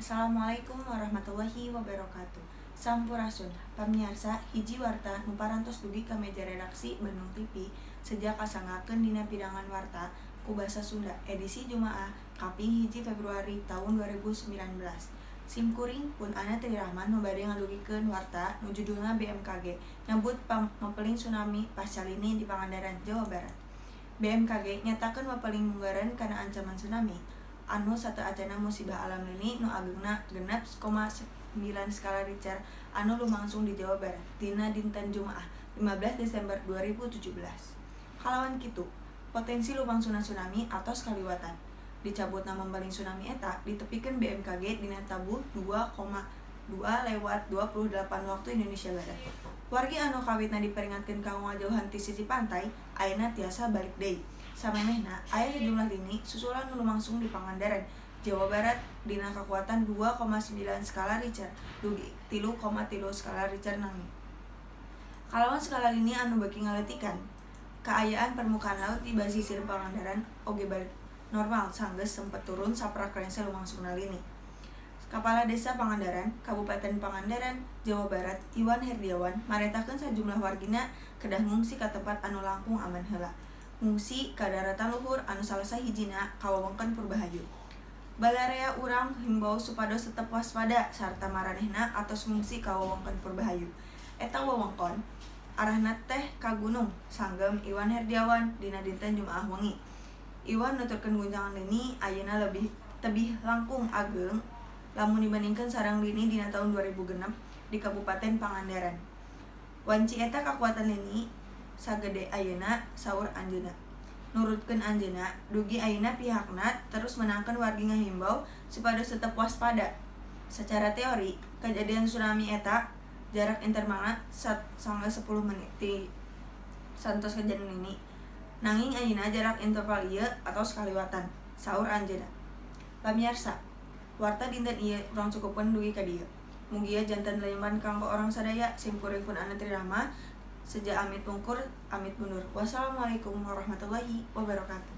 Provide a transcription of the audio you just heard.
Assalamualaikum warahmatullahi wabarakatuh. Sampurasun, pamiarsa, hiji warta nu parantos dugi ka meja redaksi Bandung TV sejak kasanggakeun dina pidangan warta ku basa Sunda edisi Jumaah kaping 1 Februari taun 2019. Simkuring pun Ana Tri Rahman nu bade ngadugikeun warta nu judulna BMKG nyebut mapeling tsunami pasca lini di Pangandaran, Jawa Barat. BMKG nyatakeun mapeling munggaran kana ancaman tsunami anu sateuacanna musibah alam lini nu ageungna 6,9 skala Richter anu lumangsung di Jawa Barat dina dinten Jumaah 15 Desember 2017. Kalawan kitu, potensi lumangsungna tsunami atos kaliwatan. Dicabutna mambaling tsunami eta ditepikeun BMKG dina tabuh 2,2:28 waktu Indonesia Barat. Wargi anu kawitna diperingatkeun kanggo ngajauhan ti sisi pantai, ayeuna tiasa balik deui. Samemehna, aya sejumlah lini susulan nu lumangsung di Pangandaran, Jawa Barat dina kakuatan 2,9 skala Richter dugi 3,3 skala Richter nanging kalawan skala lini anu beuki ngaletikan. Kaayaan permukaan laut di basisir Pangandaran oge balik normal sanggeus sempet turun saprak rengse lumangsungna lini. Kepala Desa Pangandaran, Kabupaten Pangandaran, Jawa Barat, Iwan Herdiawan marentahkeun sajumlah wargina kedah ngungsi ka tempat anu langkung aman heula. Ngungsi ka daratan luhur anu salah sahijina ka wewengkon Purbahayu. Balarea urang himbau supados tetep waspada sarta maranehna atos ngungsi ka wewengkon Purbahayu. Eta wewengkon arahna teh ka gunung, sanggem Iwan Herdiawan dina dinten Jumaah wengi. Iwan nuturkeun guncangan lini ayeuna lebih tebih langkung ageng lamun dibandingkeun sareng lini dina taun 2006 di Kabupaten Pangandaran. Wanci eta kakuatan lini sagede ayeuna, saur anjeunna. Nurutkeun anjeunna, dugi ayeuna pihakna terus meunangkeun wargi ngahimbau supados tetep waspada. Sacara teori, kajadian tsunami eta jarak intervalna sanggeus 10 menit ti santos kajadian lini. Nanging ayeuna jarak interval ieu atos kaliwatan, saur anjeunna. Pamiarsa, warta dinten ieu urang cukupkeun dugi ka dieu. Mugia janten leman kanggo orang sadaya. Simkuring pun Ana Tri Rahma. Seja amit pungkur, amit mundur. Wassalamualaikum warahmatullahi wabarakatuh.